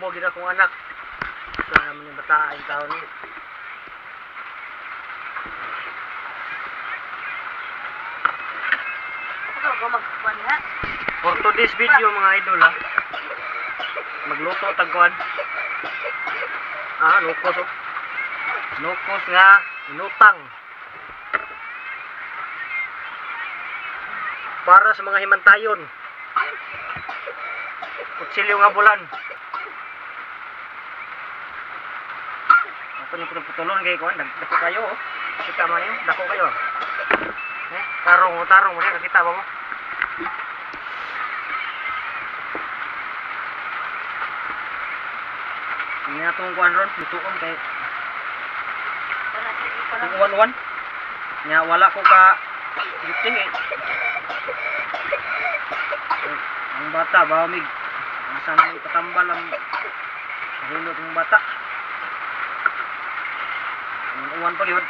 Hubog gid akong anak. Sa naman yung bata ang taon ni. Ikaw ko magkuhan ha. For today's video, mga idol, ha. Magluto tagkuan. Ah, nukos oh. Nukos nga inutang. Para sa mga himantayon. Kutsilyo nga bulan. Ako ni putulon kay kuan, dako kayo oh. Kita man yun, dako kayo. Eh, tarong tarong mo kita ba mo? Hindi na itong kuan ron, lutuon kay uwan-uwan. Nya wala ko ka giting eh. Ang bata ba mig asa na ipatambal ang hilot ng bata. Uwan-uwan pa gyud.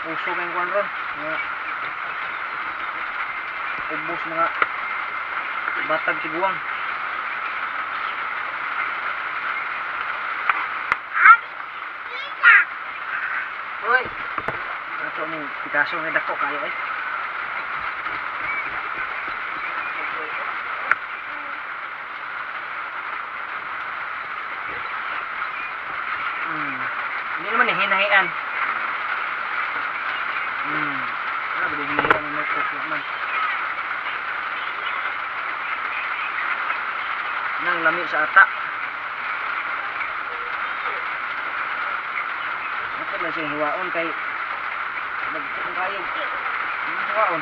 Puso kay kuan ron. Nga ubos mga batag tiguang. Uy, Ato ni pitaso nga dako kayo ay. Hindi naman eh, hinahian. Ano ba hinahian ng notebook naman? Nang lami sa ata. Ako lang siyang hiwaon kay nagtukong kayo. Ang hiwaon.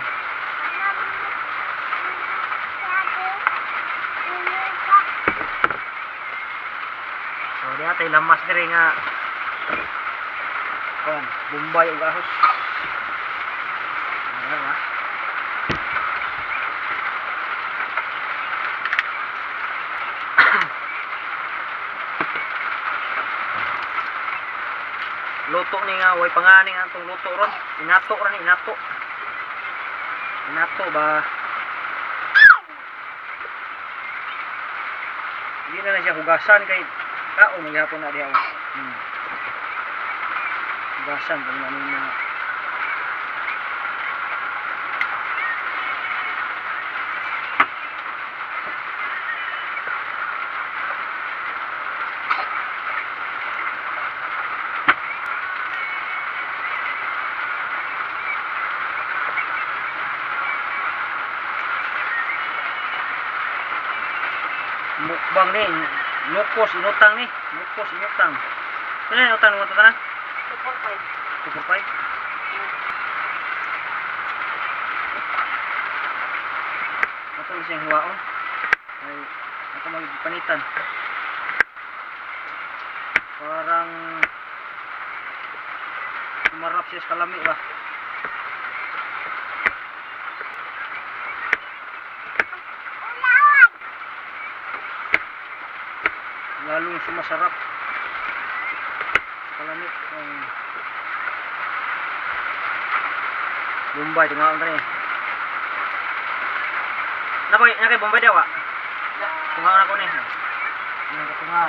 So diha tay lamas diri nga kuan, Bombay ug ahos. Ano ba? Luto ni nga way pangani nga atong luto ron. Inato ra ni, inato. Inato ba? Hindi na lang siya hugasan kay kaon gihapon na diha. Hugasan kung ano yung mga mukbang ni, nukos inutang ni, nukos inutang. Pila ni utang mo tanan? 2.5. 2.5. Ato na siyang hiwaon. Ay, ato magpanitan. Parang sumarap siya sa kalami ba? Lalong sumasarap sa kalami ang Bombay, tungaon ta ni. Napay, nakay Bombay daw ah. Tungaon ako ni. Ano ka tunga?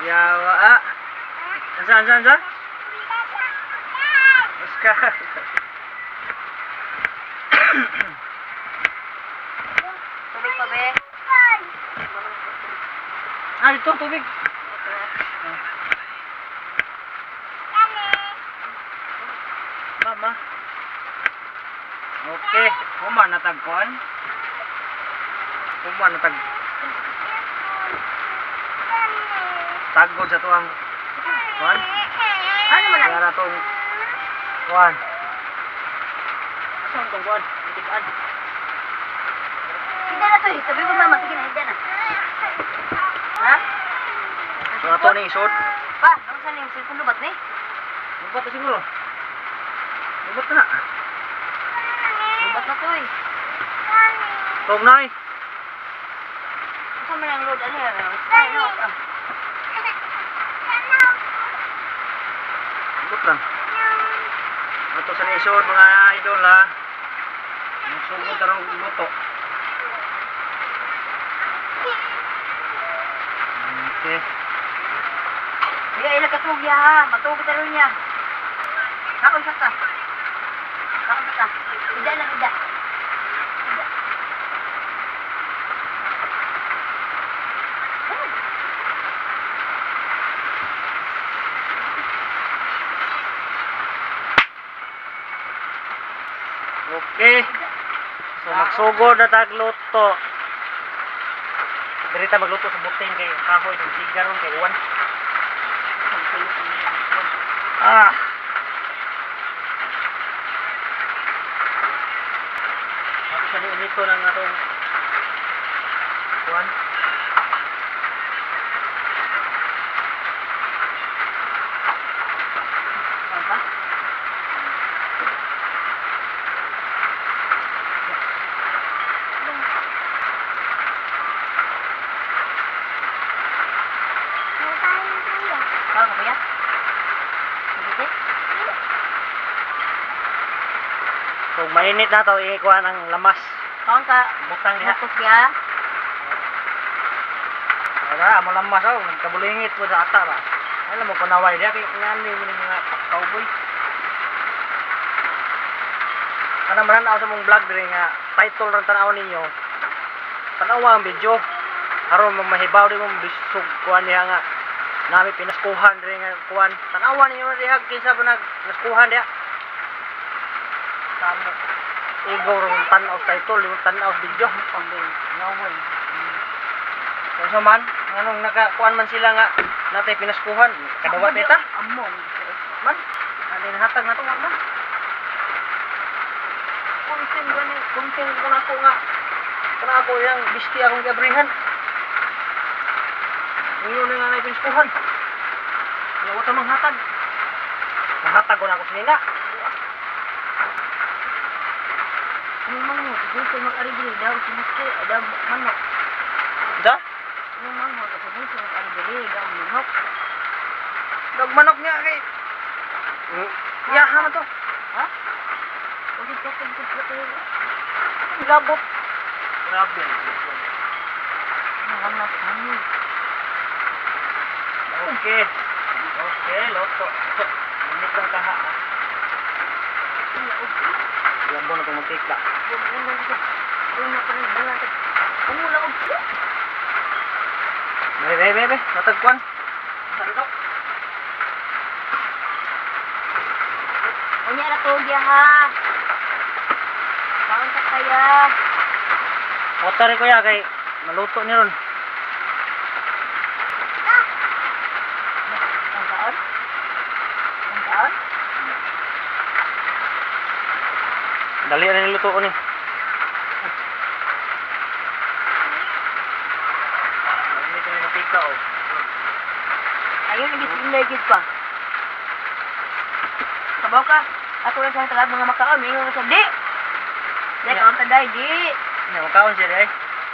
Yawa ah. Ansa, ansa, ansa? Oscar. Tubig pa be. Ah, dito tubig. Mama. Okay, human na tagkuan. Human na tag tagod sa tuang kuan. Ano man na? Yara tong kuan. Asa ang tong kuan? Itikan. Hindi na to eh. Sabi ko mama, sige na, hindi na. Ha? So ato ni isod. Pa, ano saan yung cellphone lubat ni? Lubat na siguro. Lubat na. Lubat na to eh. Tong nay. Saan man ang load? Ano yan? Ano? Ah. Lubat lang. Ato sa ni isod, mga idol ha. Sugod tarong luto. Okay. Kuya, ila katug ya ha. Matug taron niya. Kaon sa ta. Kaon sa ta. Ida lang ida. Ida. Okay. So magsugod na tagluto. Diri ta magluto sa buting kay kahoy ng sigaron kay uwan. Ah. Ako sa nito ng atong kuan. Kaon ka? Kaon ka, kuya? Mabuti? So mainit na to ikuan ang lamas. Kaon ka. Butang diha. Matos ya. Wala, amo lamas oh, nagkabulingit po sa ata ba. Alam mo kunaway diha kay ngani mo ning mga cowboy. Kana man sa mong vlog diri nga title ra tan-aw ninyo. Tan-awa ang video aron mo mahibaw di mo bisog kuan diha nga nami pinaskuhan diri nga kuan. Tan-awa ninyo diha kinsa ba nag pinaskuhan diha. Tamo. Igaw ra mong tan-aw sa title, di mo tan-aw sa video. Naway. Kung sa man, anong nakakuan man sila nga natay pinaskuhan, kadawat nita. Among. Man, ano nahatag na to man. Konting gani, konting ko na ako nga. Kana ako yang bisti akong giabrihan. Ngayon na nga na pinaskuhan. Wala wa ta manghatag. Manghatag ko na ako sinina. Ang mango, gusto mag-arigili daw si Musko, daw manok. Da? Ang mango, gusto mag-arigili daw manok. Dagmanok niya kay. Yaha man to. Ha? Bakit ka pagkakit Labot. Grabe. Hanap kami. Okay. Okay, loto. Init lang kaha. Yan na itong mantika. Be, be, be, be. Natagkuan. Saan ito? Unya ra to ha. Kaon ta kaya. Water kuya kay maluto ni ron. Ang kaon? Ang kaon? Dali na niluto ko ni. Mainit na yung mantika oh. Ayun, ibig sabihin pa. Kabaw ka. Ako lang sa talag mga makaon. Ingon ko siya, di! Di, kaon ta day, di! Nya makaon siya day.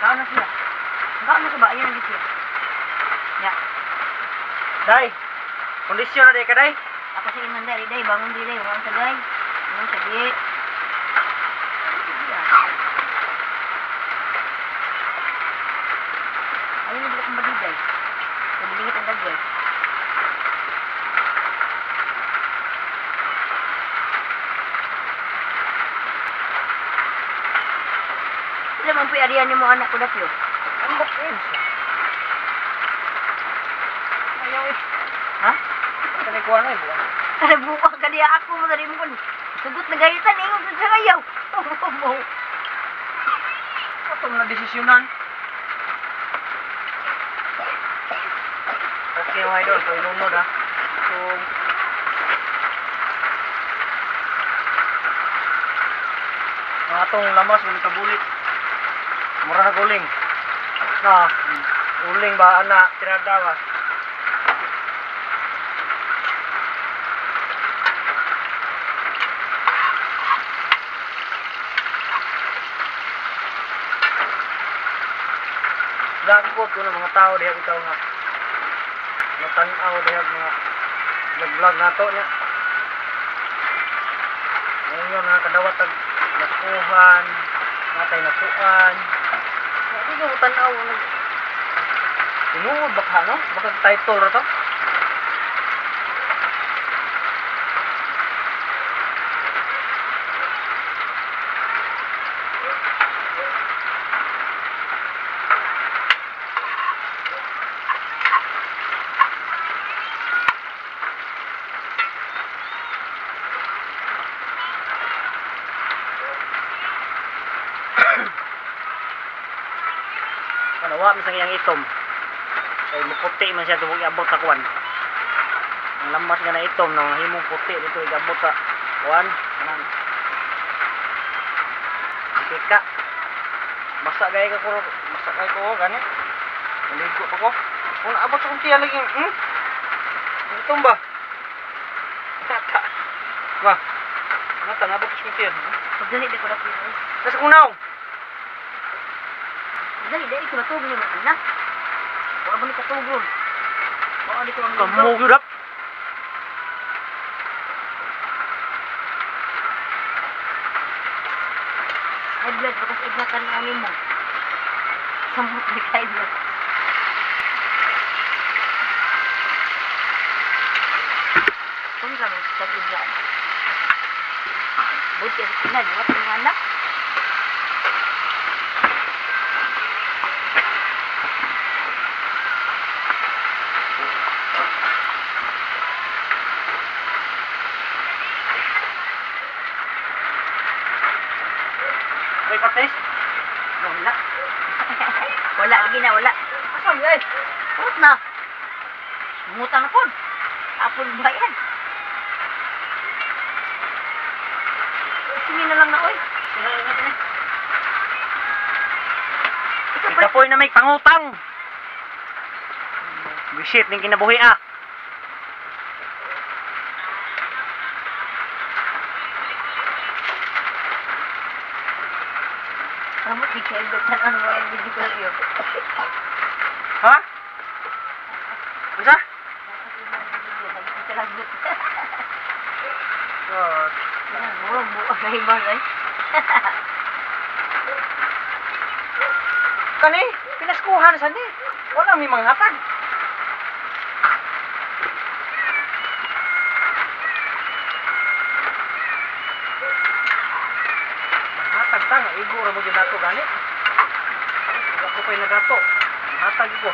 Kaon na siya. Kaon na siya ba? Ayun, ibig siya. Ya. Day. Kondisyon na day ka day. Ako sa ingon day, day, bangon di day, bangon ta day. Ingon siya, di. Ayun, ibig akong badiday. Nabilingit ang dagway. Sila man po'y ariyan ni mo anak ko dapyo. Ambok eh. Ayaw eh. Ha? Kanay kuan ay buwan. Tara buka ka diya ako mo dali mo kun. Sugot na gayitan ingon sa ayaw. Mo. Atong na desisyonan. Okay mga idol, so ilunod ha. So, ang atong lamas ng kabulit. Mura na guling. Na, uling ba ana, tirada ba? Dagko ko ng mga tao diha bitaw nga natanaw diha mga vlog nato niya. Ngayon nga kadawat tag naskuhan. Natay na kuan. Hindi ko tanaw. Tinuod baka no? Baka title ra to. Ano, wa man sang iyang itom. Kay muputi man siya tubog iabot sa kuan. Ang lamas nga na itom no, himong puti dito iabot sa kuan. Kanang pika. Basta gay ka ko, basta kay ko gani. Maligo pa ko. Kung naabot sa kong tiyan lagi, Itom ba? Nata. Ba. Nata naabot sa kong tiyan. Pagdali di ko na kuya. Nasa kong naong. Dali, dali ko matug ni mo na. Wala ba ni katugol? Wala di ko ang Kamu gyud up. High blood bakas iglatan ang mo. Samot ni high blood. Kung kami sa igla. Buti sa tinan, wala pang anak. May patis? Wala. Wala lagi na, wala. Asa mo ay? Put na. Mutang na po. Apon ba yan? Sige na lang na, oy. Ikaw pa. Ikapoy na may pangutang. Bisit ning kinabuhi ah. Kamu di kebet na ano ang video ko iyo. Ha? Unsa? God. Murag buka kay ba ay? Kani, pinaskuhan sa ni. Wala may manghatag. Manghatag ta nga igo ra mo gyud nato gani. Ako pa'y nagato. Manghatag ko.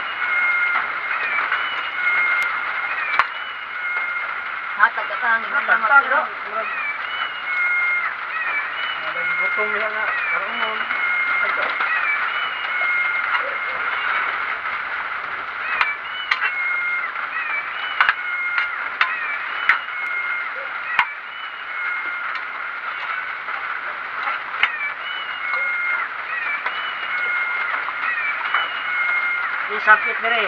Hatag ka kang ingon Manghatag na ta pero murag. Murag gutom niya nga karon. Hatag ka. Isapit dire.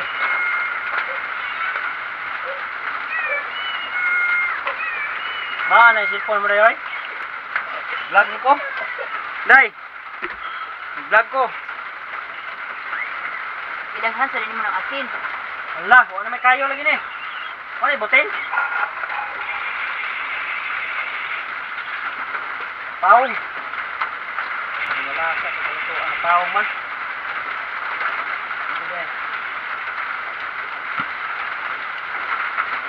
Ba na cellphone mo dai oy? Vlog ko. Dai. Vlog ko. Idaghan sa mo ng asin. Ala, wala may kayo lagi ni. Wala butin. Paong. Wala sa ito ang paong man. Ano ba?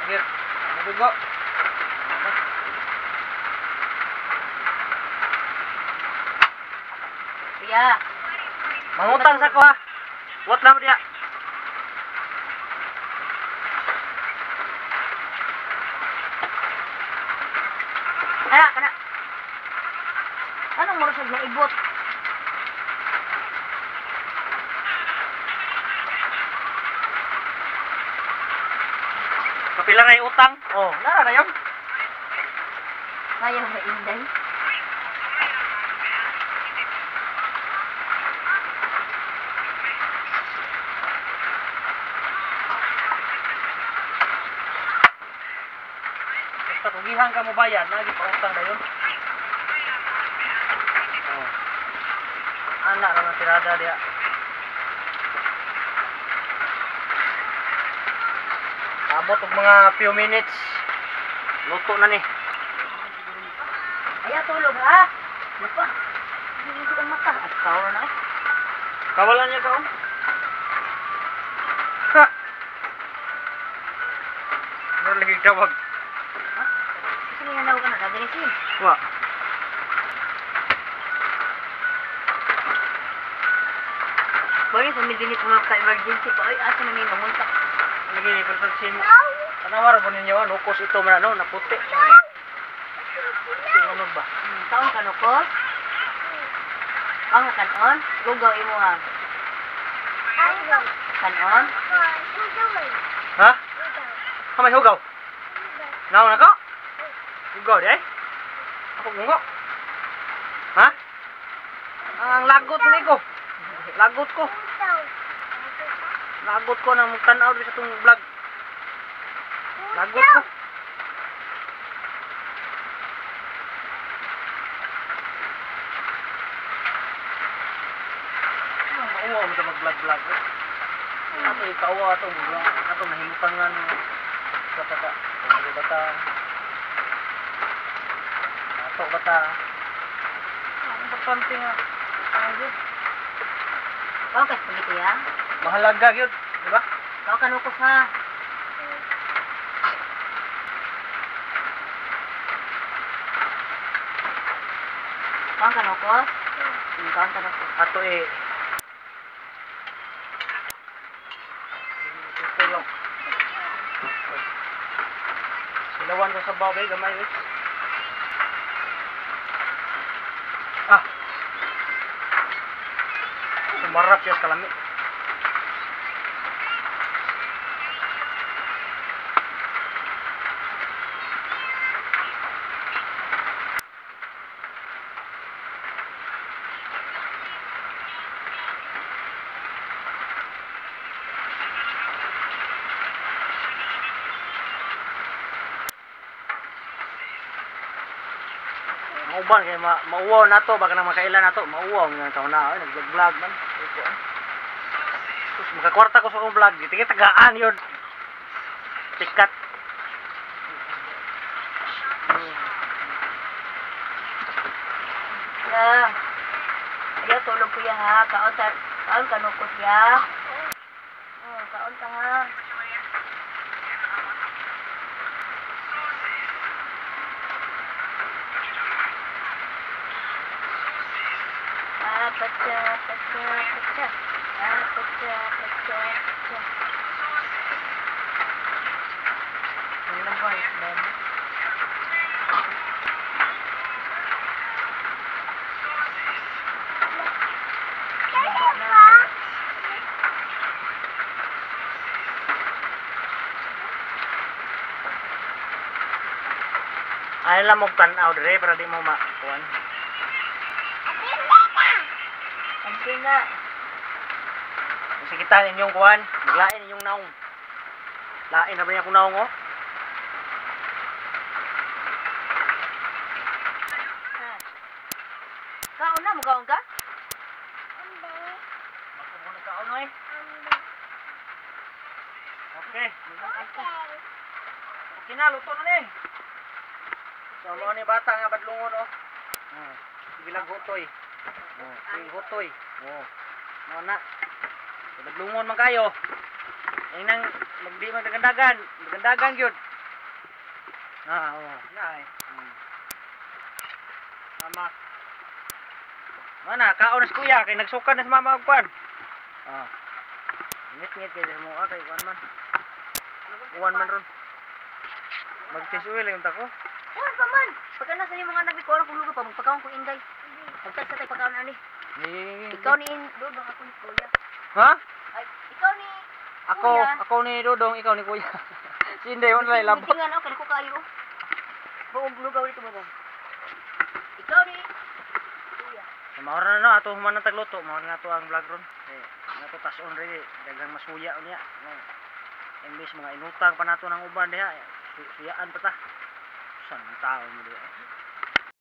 Sige. Ano ba? Kuya, Mangutang sa ko ha. What lang diya? Kana, kana. Anong murasag na ibot? Kapila na yung utang. Oh, nara na yun. Sayang ba inday? Basta kugihan ka mo bayad, nagi pa utang na yun. Oh. Anak ra tirada diya. Abot og mga few minutes. Luto na ni. Ayaw tulog ha. Napa. Hindi ang mata. At power na. Kawalan niya ka, oh. Ha! Ano lagi tawag? Ha? Kasi may nanaw ka na. Kadinisin. Wa. Bali, sa midinit mga ka-emergency pa. Ay, asa na may mamunta. Lagi ni pansin mo. Tanawar mo ninyo, ano, nukos ito man, ano, naputi. Puti ano ba? Kaon ka nukos? Kaon ka kanon? Gugaw imo ha. Kanon? Ha? Ha, may hugaw? Naon na ko? Hugaw di ay? Ako gungo. Ha? Ang lagot ni ko. Lagot ko. Lagot ko nang tanaw diri sa tong vlog. Lagot ko. Mauwa mo sa mag-vlog-vlog. Eh. Ato ikawa ato vlog ato nahimutangan sa kaka. Ano bata? Ato bata. Ang importante nga. Ano yun? Kaon ka spaghetti ha? Mahalaga yun, di ba? Kaon ka nukos ha? Kaon ka nukos? Kaon ka nukos. Ato eh. Tulong. Silawan ko sa bagay, gamay eh. Ah. Sumarap siya sa kalami. Mauban kay mauwaw na to baka nang makailan na to, mauwaw nga taon na ay nag-vlog man. Sus, makakwarta ko sa akong vlog, tige tagaan yun. Sikat. Ya. Ayaw tulog kuya ha. Kaon ta kaon ka nukos ya. Oh, kaon ka ha. Ah, pacha, pacha, pacha. Ah, pacha, pacha, pacha. Ano ba? Ma'am? Ay lang mo tan-aw dire para di mo makuan. Ang na. Sikitan inyong kuan, maglain inyong naong. Lain na ba niya akong naong oh? Ha. Kaon na, mukaon ka? Magkukuha na kaon oy. Okay. Okay na, luto na ni. So, mo ni bata nga badlungon oh. Oh, sige lang hutoy. Oh, sige hutoy. Oh. Mo na. So, badlungon man kayo. Ay nang magdi magdagandagan, dagandagan gyud. Ah, oh, na ay. Mama. Mana, kaon na si kuya kay nagsuka na si mama og kuan. Ah. Ngit-ngit kay sa mo kay kuan man. Kuan man ron. Mag-tisuil lang ta ko. Kuan pa man. Pagka nasa ni mga nagbi kuan kung lugar pa magpakaon kong inday. Pagtag sa tay pagkaon ani. Ikaw ni Dodong, ako ni Kuya. Ha? Ay, ikaw ni Ako, Kuya. ako ni Dodong, ikaw ni Kuya. Si Inday wala labot. Tingnan ako ko kayo. Buong lugaw dito mo. Ikaw ni Kuya. Maura na no, ato human na tagluto, maura na to ang vlog ron. Eh, nato tas-on rin eh, daghang masuya unya. No. Imbes mga inutang pa nato ng uban diha, suyaan pa ta. Saan ang tao mo diha?